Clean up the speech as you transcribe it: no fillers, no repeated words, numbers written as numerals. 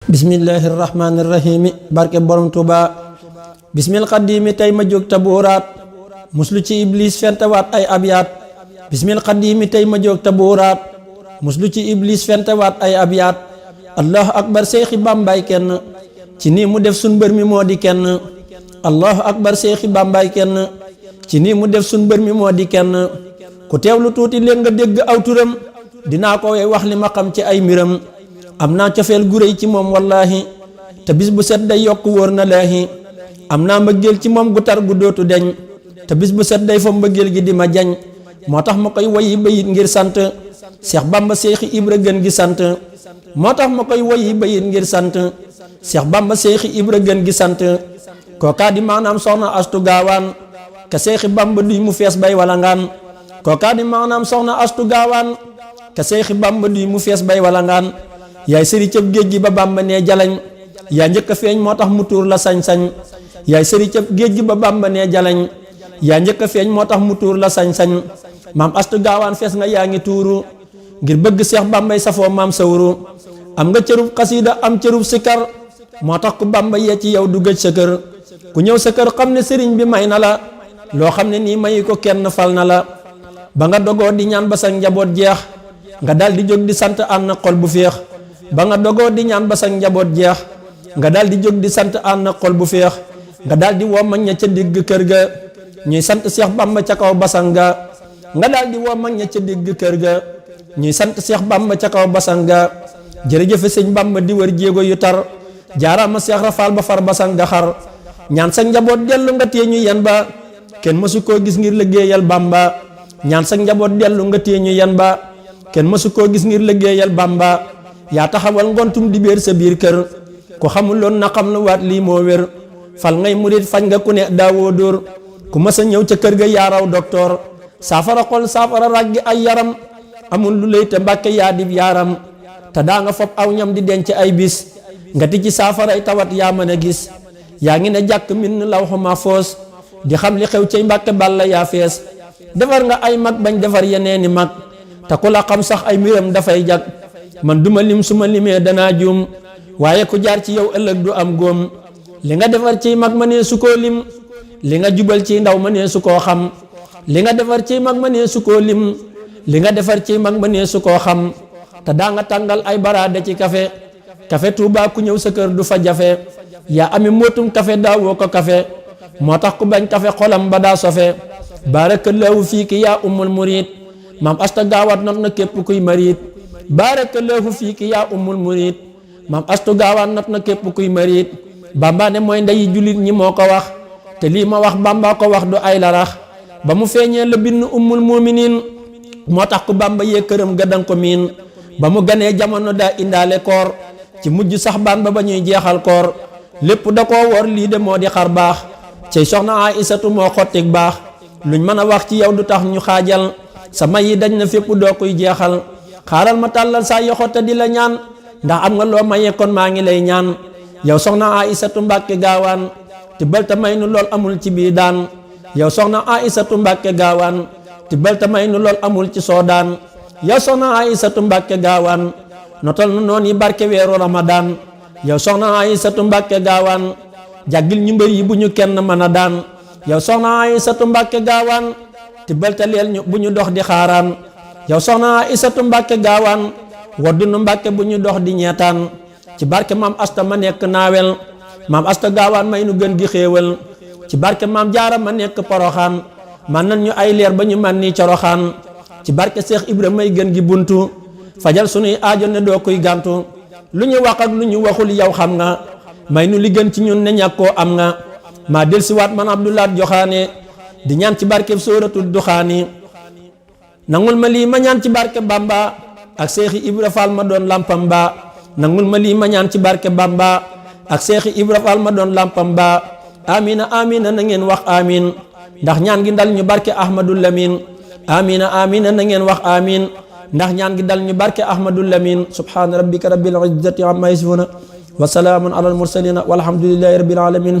bismillahir rahmanir rahim barke borom Tuuba bismil qadimi tay ma jóg taburaat muslu ci iblis fentawaat ay abyaat bismil qadimi tay ma jóg taburaat muslu ci iblis fentawaat ay abyaat allahu akbar seexi bambay kenn ci nii mu def sun mbër mi moo di kenn allahu akbar seexi bambay kenn ci nii mu def sun mbër mi moo di kenn ku teewlu tuuti leen nga dégg aw turam dinaa ko wax li ma xam ci ay mbiram am naa cofeel gu réy ci moom wallaahi te bis bu set day yokk wóor na laahi am naa mbëggeel ci moom gu tar gu dootu deñ te bis bu set day fa mbëggeel gi di ma jañ moo tax ma koy woyi bayit ngir sant Seex Bamba Seexi Ibra gën gi sant moo tax ma koy woyi bayit ngir sant Seex Bamba Seexi Ibra gën gi sant kookaa di maanaam soxna astu gaawaan ka Seexi Bamba duy mu fees bay wala ngaan kookaa di maanaam soxna astu gaawaan ka Seexi Bamba duy mu fees bay wala ngaan yaay sëri cëb géej gi ba Bamba nee jalañ yaa njëkk a feeñ moo tax mu tuur la sañ-sañ yaay sëri cëb géej gi ba Bamba nee jalañ yaa njëkk a feeñ moo tax mu tuur la sañ-sañ maam astu gaawaan fees nga yaa ngi tuuru ngir bëgg Seex Bambay safoo maam sawru am nga cërub xasiida am cërub sikar moo tax ku Bamba yee ci yow du gëj sa kër ku ñëw sa kër xam ne sëriñ bi may na la loo xam ne nii mayi ko kenn fal na la ba nga dogoo di ñaan ba sa njaboot jeex nga dal di jóg di sant ànd xol bu féex ba nga dogoo di ñaan ba sa njaboot jeex nga dal di jóg di sant ànd xol bu féex nga dal di woo mag ña ca digg kër ga ñuy sant Seex Bamba ca kaw basan ga nga dal di woo mag ña ca digg kër ga ñuy sant Seex Bamba ca kaw basan ga jërëjëfe sëñ Bamba di wër jéego yu tar jaaraama Seex Rafaal ba far basan ga xar ñaan sa njaboot dellu nga téye ñu yen ba kenn mësu koo gis ngir liggéeyal Bamba ñaan sa njaboot dellu nga téye ñu yen ba kenn mësu koo gis ngir liggéeyal Bamba yaa taxawal ngontum di béer sa biir kër ku xamuloon na xam lu waat lii moo wér fal ngay murit fañ nga ku ne daawoo dóor ku mës a ñëw ca kër ga yaaraw docteur saafara xol saafara raggi ay yaram amul lu lay te mbàkke yaa dib yaaram te daa nga fopp aw ñam di denc ay bis nga ti ci saafaray tawat yaa mën a gis yaa ngi ne jàkk min lawhu mahfuus di xam li xew cay mbàkke balla yaa fees defar nga ay mag bañ defar yeneeni mag te ku la xam sax ay mbiram dafay jag man duma lim suma limee danaa juum waaye ku jaar ci yow ëllëg du am góom li nga defar ciy mag ma nee su koo lim li nga jubal ciy ndaw ma nee su koo xam li nga defar ciy mag ma nee su koo lim li nga defar ciy mag ma nee su koo xam te daa nga tàngal ay baraade ci kafe Tuuba ku ñëw sa kër du fa jafe yaa ami mootum kafe daawoo ko kafe moo tax ku bañ kafe xolam ba daa sofe baarakallaahu fiiki yaa ummul murid maam asta gaawaat not na képp kuy marid baarakallaahu fiiki yaa ummul murid maam astu gaawaan not na képp kuy marid Bamba ne mooy ndeyi jullit ñi moo ko wax te lii ma wax Bamba ko wax du ay larax ba mu feeñee la bind ummul muminin moo tax ku Bamba yee këram ga danga ko miin ba mu ganee jamono daa indaale koor ci mujj sax baan ba ñuy jeexal koor lépp da koo wor lii de moo di xar baax cey soxna Aysatu moo xottik baax luñ mën a wax ci yow du tax ñu xaajal sama yi dañ na fépp doo koy jeexal xaaral ma tàllal saa yoxo te di la ñaan ndax am nga loo mayee kon maa ngi lay ñaan yow soxna Aysatu Mbàkke gaawaan tibbal te may nu lool amul ci bii daan yow soxna Aysatu Mbàkke gaawaan tibbal te may nu lool amul ci soodaan yow soxna Aysatu Mbàkke gaawaan notal nu noon yi barke weeru Ramadan yow soxna Aysatu Mbàkke gaawaan jàggil ñu mbër yi bu ñu kenn mën a daan yow soxna Aysatu Mbàkke gaawaan tibbal te leel ñu bu ñu dox di xaaraan yow soxna Aysatu Mbàkke gaawaan waddu nu Mbàkke bu ñu dox di ñeetaan ci barke maam asta ma nekk naawel maam asta gaawaan may nu gën gi xéewal ci barke maam jaara ma nekk poroxaan man nan ñu ay leer ba ñu man ni coroxaan ci barke Seex Ibra may gën gi buntu fajal sunuy aajo ne doo koy gàntu lu ñu wax ak lu ñu waxul yow xam nga may nu li gën ci ñun ne ñàkkoo am nga maa del siwaat man Abdoulaat Joxaane di ñaan ci barke sóoratul duxaani nangul ma lii ma ñaan ci barke Bamba ak Seexi Ibra Faal ma doon lampam ba nangul ma lii ma ñaan ci barke Bamba ak Seexi Ibra Faal ma doon lampam ba amina amina na ngeen wax amin ndax ñaan gi dal ñu barke Ahmadul Lamin amina amina na ngeen wax amin ndax ñaan gi dal ñu barke Ahmadul Lamin subhaana rabbika rabbil izzati amma yasifuna wa salaamun alal mursalina walhamdulillahi rabbil alamin